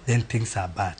Then things are bad.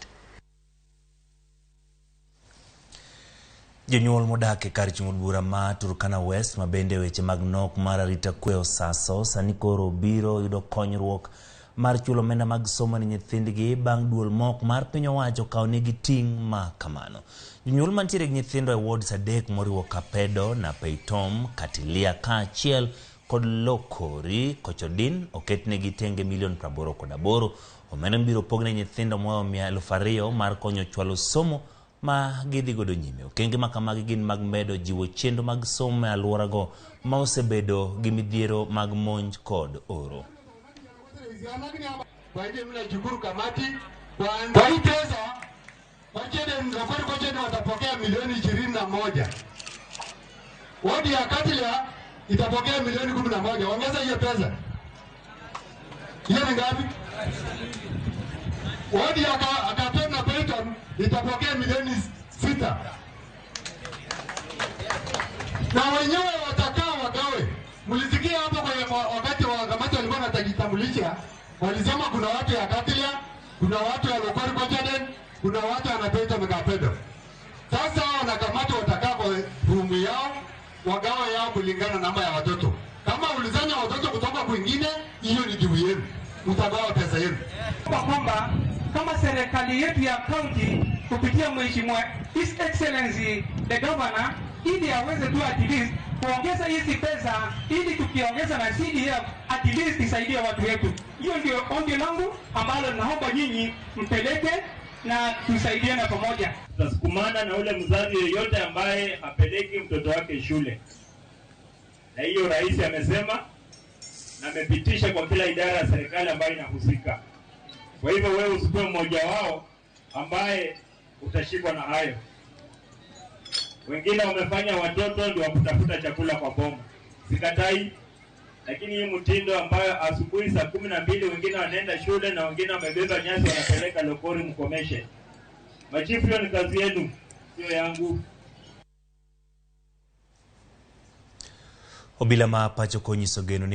Jonyuol modak e kar chung' od bura ma Turkana West ma bende weche mag nok mar arita kwe osaso sani koro biro yudo konyruok mar chulo omenda mag somo ne nyithindgi bang' duol mok mar piny owacho kawo negi ting' ma kamano. Jonyuol mantiere gi nyithindo e wards 3 moriwo Kapedo, Napeitom, Katilia kaachiel kod Lokori Kochodin oketnegi tenge milion 88. Omenda mibiro pogne nyithindo moa 2,000 mar konyo chwalo somo ma gidhi godo nyime. Okenge ma kamagi gin mag medo jiwo chenro mag somo e alworago ma osebedo gi midhiero mag monj kod oro. Kwa hivyo mimi nashukuru kamati kwa hii pesa Lokori Kochede watapokea milioni 21. Wodi ya Katilia itapokea milioni 11. Ongeza hiyo pesa. Hiyo ni ngapi? Wodi ya Kapedo na Peiton itapokea milioni 6. Na wenyewe watakaa wagawe. Mlisikia hapo kwa wakati wa kamati walikuwa wanajitambulisha, walisema kuna watu ya Katilia, kuna watu ya Lokori Kochede, kuna watu ya Napeiton na Kapedo. Sasa wanakamati watakaa kwa rumu yao, wagawe yao kulingana na namba ya watoto. Kama ulizanya watoto kutoka kwingine, hiyo ni juu yenu. Mtagawa pesa yenu. Kwa kwamba kama serikali yetu ya county kupitia Mheshimiwa His Excellency the Governor, ili aweze tu at least kuongeza hizi pesa, ili tukiongeza na CDF at least isaidie watu wetu. Hiyo ndio ombi langu ambalo naomba nyinyi mpeleke na tusaidiane pamoja. Tutasukumana na ule mzazi yeyote ambaye hapeleki mtoto wake shule. Na hiyo rais amesema na amepitisha kwa kila idara ya serikali ambayo inahusika. Kwa hivyo wewe usikuwe mmoja wao ambaye utashikwa na hayo. Wengine wamefanya watoto ndio wakutafuta chakula kwa boma. Sikatai, lakini hii mtindo ambayo asubuhi saa 12 wengine wanaenda shule na wengine wamebeba nyasi wanapeleka Lokori, mkomeshe. Machifu, hiyo ni kazi yenu, sio yangu. Obila ma pacho konyiso geno ni